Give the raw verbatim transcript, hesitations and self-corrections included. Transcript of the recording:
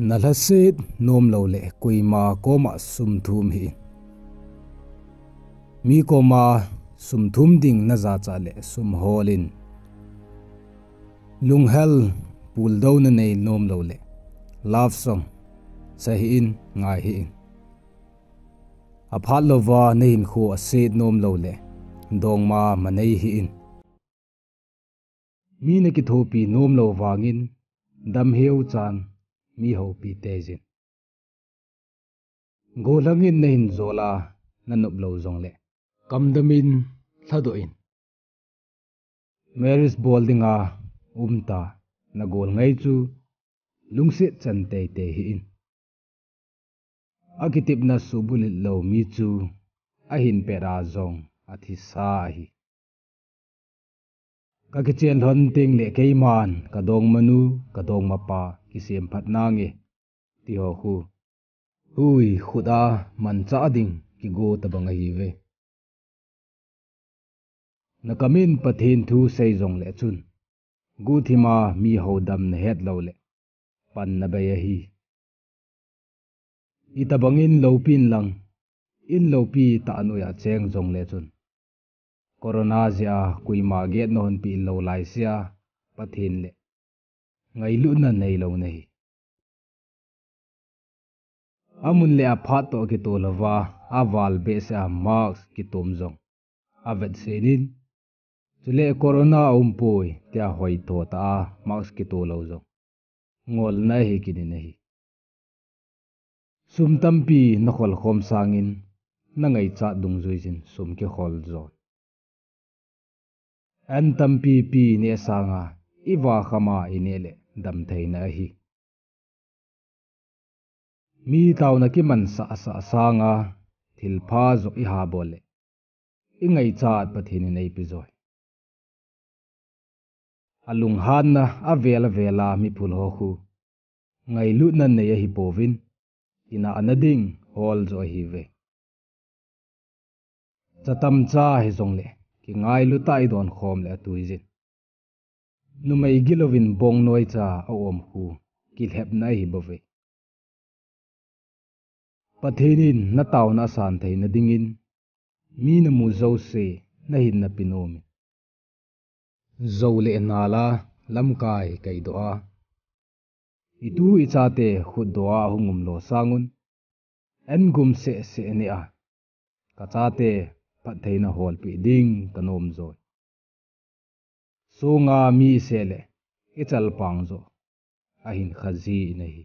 Na lhaset nom lou le koima koma sum thum hih in. Mi koma sum thum ding na jachat le sum hol in. Lunghel puldou na nei nom lou le love song sa hih in, ngai hih in. Aphat louva na hinkho aset nom lou le dongma manei hih in. Mi na kithopi nom lou vangin damheu chan mi houpi tei jin. Gollhangin na hin jol a na nop lou jong le kamdamin lhadoh in. Marriage bol dinga umta na gol ngai chu lungset chan teitei hih in. Akitepna subulit lou mi chu ahin pet a jong athisa ahi. Ka kichen lhon teng le keiman ka dongmanu, ka dongmapa kisem phat nange, ti ho khu. Hui, khut a manchah ding kigo tabang ahi ve. Na kamin Pathen thu sei jong le chun, guhthima mi ho dam na het lou le pan na bei ahi. Itabangin loupin lang, in loupi tah noiya cheng jong le chun, Corona jeh a koima get na honpi lou lai sia, Pathen le ngailutna neilou na hi. Amun le aphat toh kitoh louva, aval behseh a mask kitom jong avetsen in. Chule Corona aumpoi, tia hoitho tah a mask kitoh lou jong ngolna hi kinin ahi. Sum tampi na khol khom sangin na ngaichat dungjuiyin sum kikhol jon. An tampi pi neh sanga i va khama i neh le damtheina ahi. Mi taona kimansah sah sanga thilpha joh i habol le i ngaichat Pathen in eipe joi. Alunghanna avel avel a miphul ho khu ngailutna nei ahi pouvin, kinahna ding hol joh ahi ve. Chatamcha hijongle kingailu tah i don khom le atuijin. Numei gilouvin bong noicha a um khu kilhepna ahi bouve. Pathen in na taona asan theina dingin mi na mu jouse na hinna pe nom in. Jou le nal a lamkai kaidoh a, i tu i chate khutdoh a hung um lo sangun, an gum seh seh neh a, ka chate phattheina holpeh ding ka nom joi. Sunga mi i seh le i chalpang joh ahin khaji in ahi.